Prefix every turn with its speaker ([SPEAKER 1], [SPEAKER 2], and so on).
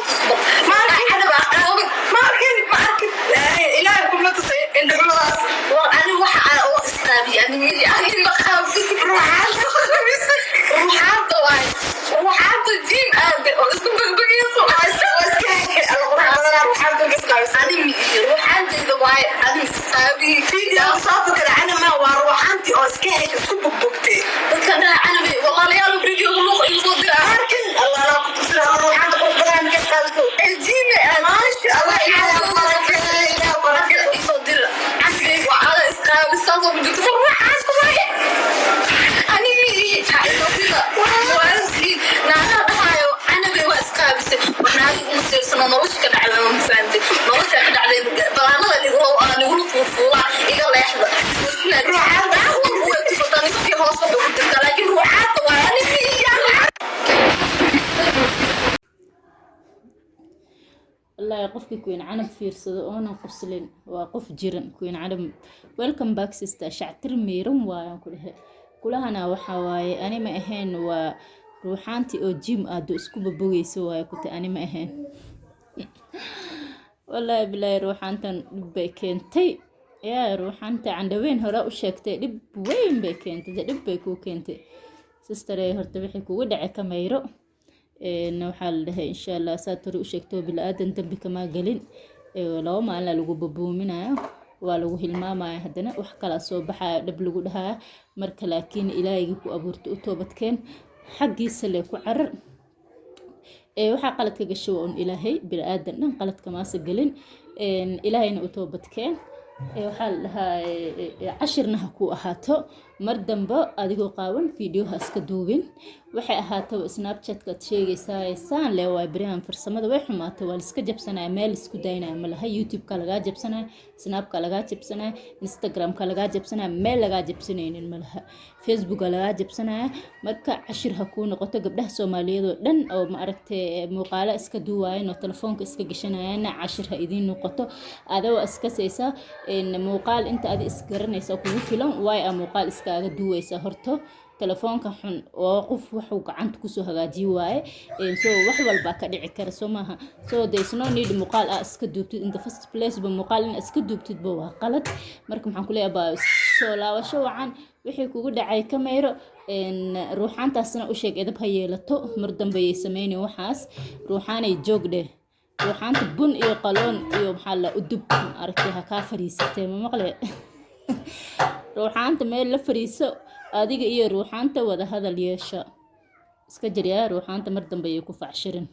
[SPEAKER 1] Tusba canab aa qaawan.
[SPEAKER 2] Ma arkin, ma arkin. Ilaahay kuma tusay indhaxumadaas.
[SPEAKER 1] War ani waxa aan oo isqaabiye, ani midi, ani ma qaabin.
[SPEAKER 2] Ruuxaanta qabisay.
[SPEAKER 1] Ruuxaanta waay, ruuxaanta gym aade oo isku bagbagayso.
[SPEAKER 2] Waa iska heshay. Alla qurux badanaa ruuxaanta markas qaabisay.
[SPEAKER 1] Ani miihi, ruuxaantayda waaye, ani isqaabiye.
[SPEAKER 2] Video soo fakada canama waa ruuxaantii oo iska heshay, isku bogbogtay.
[SPEAKER 1] Dadka dhaha canabay, walaalayaal, videoga luuqa igu soo diraa.
[SPEAKER 2] Ma arkin. Allah laa ku tusay. Alla ruuxaanta qurux badanaa markas qaabiso.
[SPEAKER 1] Ee gym aade.
[SPEAKER 2] Maasha Allah, Ilaahay ha barakeeyo, Ilaahay ha barakeeyo.
[SPEAKER 1] Isoo dira canabay, waa isqaabisaasoo ku jirto, ruuxaas waaye, ani miihi. Sida naagaha dhahaayo canabay waa isqaabisay, war naagi uma siirsano. Nolosha ka dhacday ma fahamtay? Nolosha ka dhacday balaanada nigula fuufuulaa, iga leexda.
[SPEAKER 2] Ruuxaanta.
[SPEAKER 1] Naag walba way tusataa, nimankii hoos waxay u dirtaa, laakiin ruuxaanta waa ani miihi.
[SPEAKER 3] Wallaahi qofkii Queen Canab fiirsado oonan qoslin waa qof jiran. Queen Canab, welcome back, sister. Shactir miiran waayaan ku dhehe kulahana. Waxaa waaye, ani ma ahayn, waa ruuxaantii oo gym aado isku babogeysa waaye kute. Ani ma ahayn, wallaahi bilaahi, ruuxaantan dhib bay keentay. Yaa ruuxaanta candhaweyn hore u sheegtay, dhib weyn bay keentay dee, dhib bay kuu keentay, sister. Horta wixii kugu dhacay ka mayro. Waxaa la dhahay, insha Allah, saad hore u sheegto, bili-aadan dambi kamaa gelin. 2 maalina lagu babuuminayo, waa lagu hilmaamaya, haddana wax kalaa soo baxaya, dhab lagu dhahaya marka. Laakiin Ilaahayga ku abuurtay u toobadkeen, xaggiisa le ku carar. Ee waxaa qalad ka gashay waa un Ilaahay, bili-aadan dhan qalad kamaasa gelin. Ilaahayna u toobadkeen. Waxaa la dhahaa, cashirna ha ku ahaato, mar dambe adigoo qaawan video ha iska duubin. Waxay ahaataba Snapchatka aad sheegaysaa saan le waay. Berihan farsamada way xumaatay, waa liska jabsanaya, meel isku daynaya ma laha. YouTube-ka lagaa jabsanaya, Snapka lagaa jabsanaya, Instagramka lagaa jabsanaya, meel lagaa jabsanaynin ma laha, Facebooka lagaa jabsanaya. Marka cashir ha kuu noqoto. Gabdhaha Soomaaliyeed oo dhan oo ma aragtay muuqaalo iska duuwayan oo telefoonka iska gashanayana, cashir ha idiin noqoto. Adoo iska saysa muuqaal inta adi isgaranaysa kugu filan waay. A muuqaal iskaaga duuwaysa horto telefoonka xun oo qof wuxuu gacanta kusoo hagaajiyi waaye, so wax walbaa ka dhici kara, soo maaha? So there is no need muuqaal aa iska duubtid in the first place ba. Muuqaal in iska duubtidba waa qalad. Marka maxaan kuleeyahay? Baa soo laabasho wacan. Wixii kugu dhacay ka mayro. Ruuxaantaasna u sheeg edab ha yeelato, mar dambe yay sameynin waxaas. Ruuxaanay joog dheh, ruuxaanta bun iyo qaloon iyo maxaa la udub aragtay ha kaa fariisatee. Ma maqle? Ruuxaanta meel la fariiso, adiga iyo ruuxaanta wada hadal yeesha. Iska jiryaa, ruuxaanta mar dambe ayay ku facshirin.